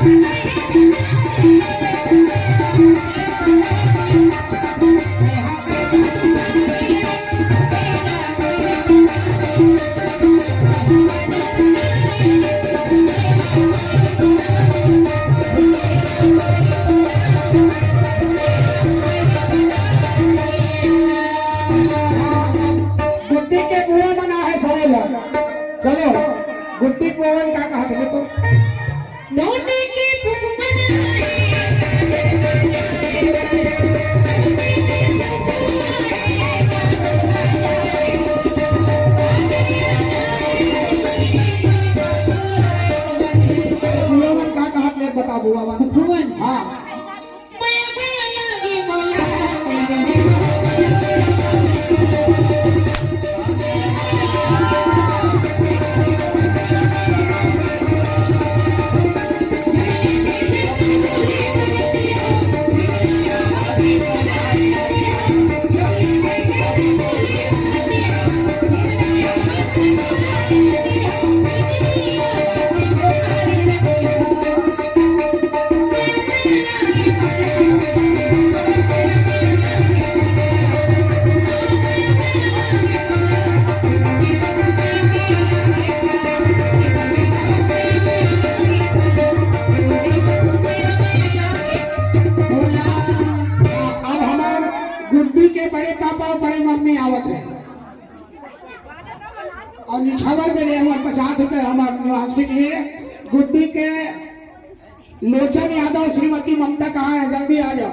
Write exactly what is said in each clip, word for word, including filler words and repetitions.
गुड्डी के बुआ मन आहे सबे ला। चलो, गुड्डी के बुआ मन का कहत हे तो? गुड्डी के बुआ मन आहे। बुआ मन का कहत हे, बता बुआ मन। बुआ मन। हाँ। अब हमार गुड्डी के बड़े पापा अउ बड़े मम्मी आवत हे। अउ निछावर में ले हुआ पचास रुपए हमार निवासी के लिए। गुड्डी के लोचन यादव, श्रीमती ममता कहाँ है? जल्दी आ जाओ।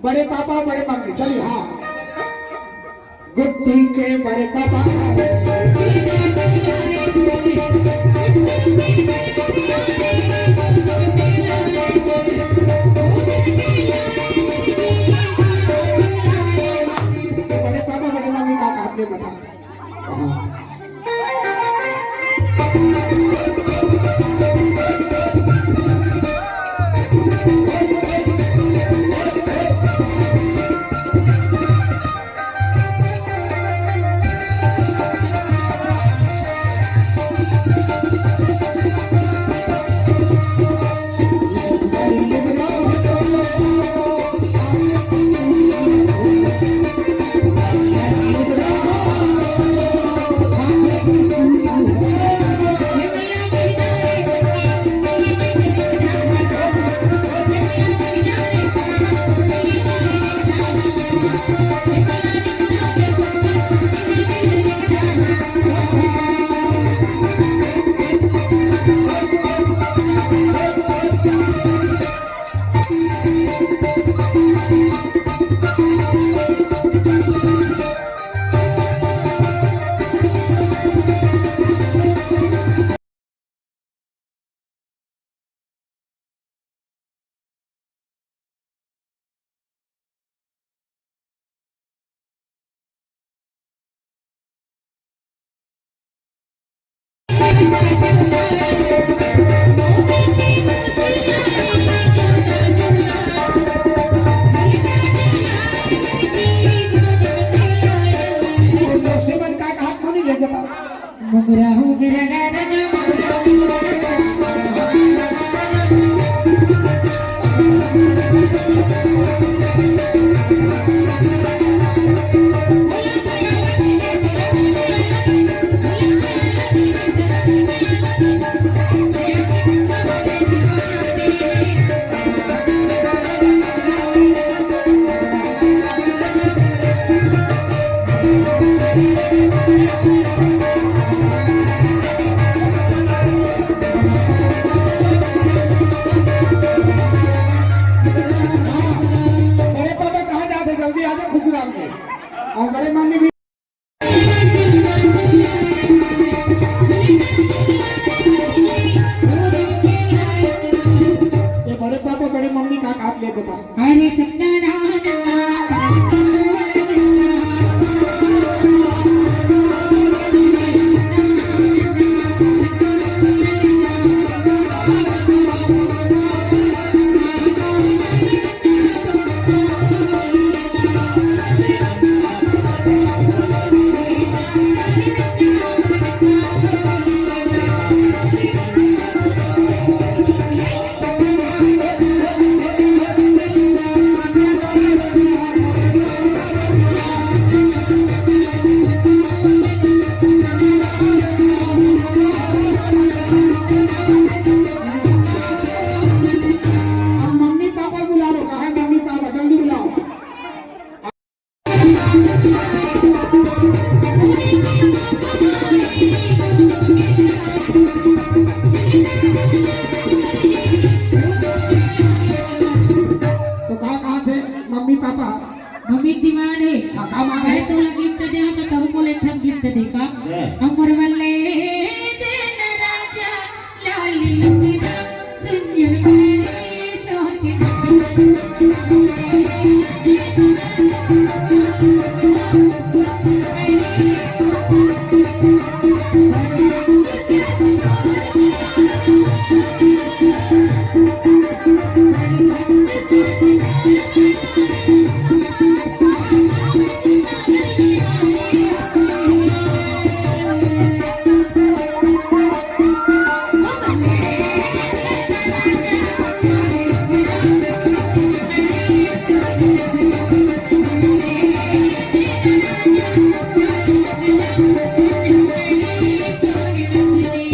बड़े पापा, बड़े मम्मी, चलिए, हाँ। गुड्डी के बड़े पापा। बड़े पापा, बड़े मम्मी का हाथ में बता। मुगरा मुगरा गाना।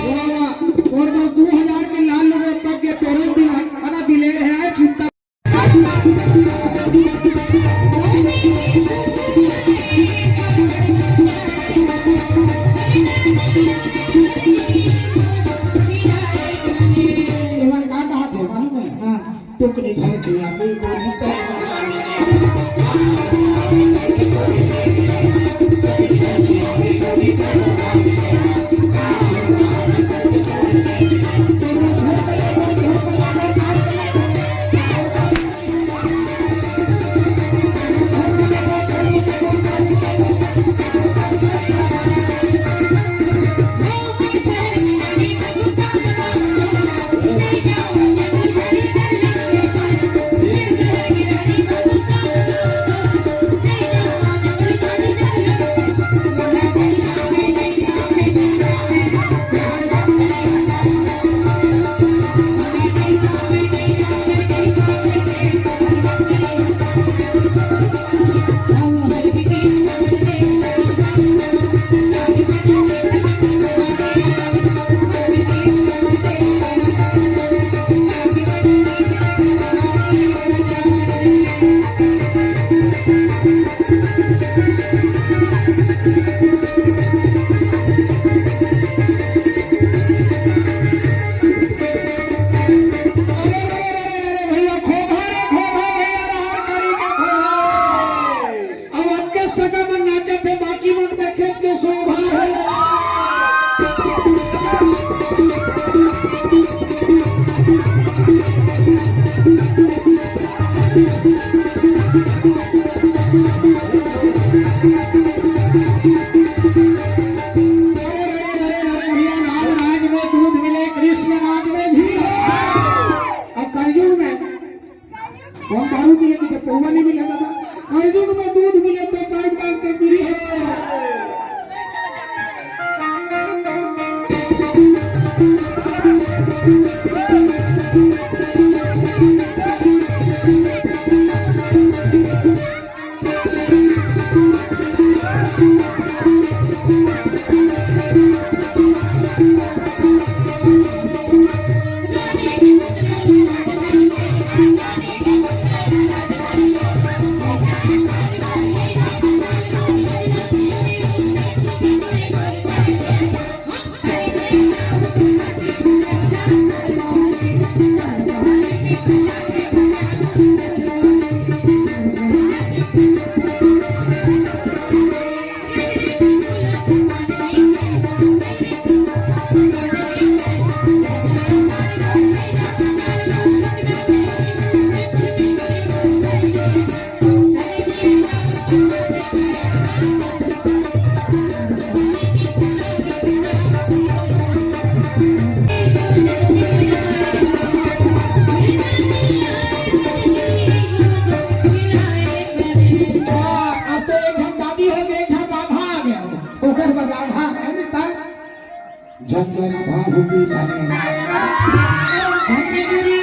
वाह, वाह। तोर बर दू हजार के लाल लुगरा पग के तोरन दिला, अना दिले हे आय चिंता। एमन का कहा थे मालूम है? हाँ। टोकरी भर के आलू गोभी तो अरे, अरे, अरे, अरे, भैया, खोभा रे, खोभा, भैया, रहर करी के खोभा। अब अतके सगा मन नाचत हे, बाकी मन देखे के शोभा हे। अरे, अरे, अरे, अरे, भैया, राम राज में दूध मिले, कृष्ण राज में घी हो। अब कलयुग में कौन दारू मिले कि तो पौवा नहीं मिले दादा। कलयुग में दूध मिले तो पैर मार के गिरी हो। अब तो एक झन दादी हो गए, एक झन राधा आ गया। ओकर बर राधा है मिताल। जब तो राधा होगी जाने। हमने गुरु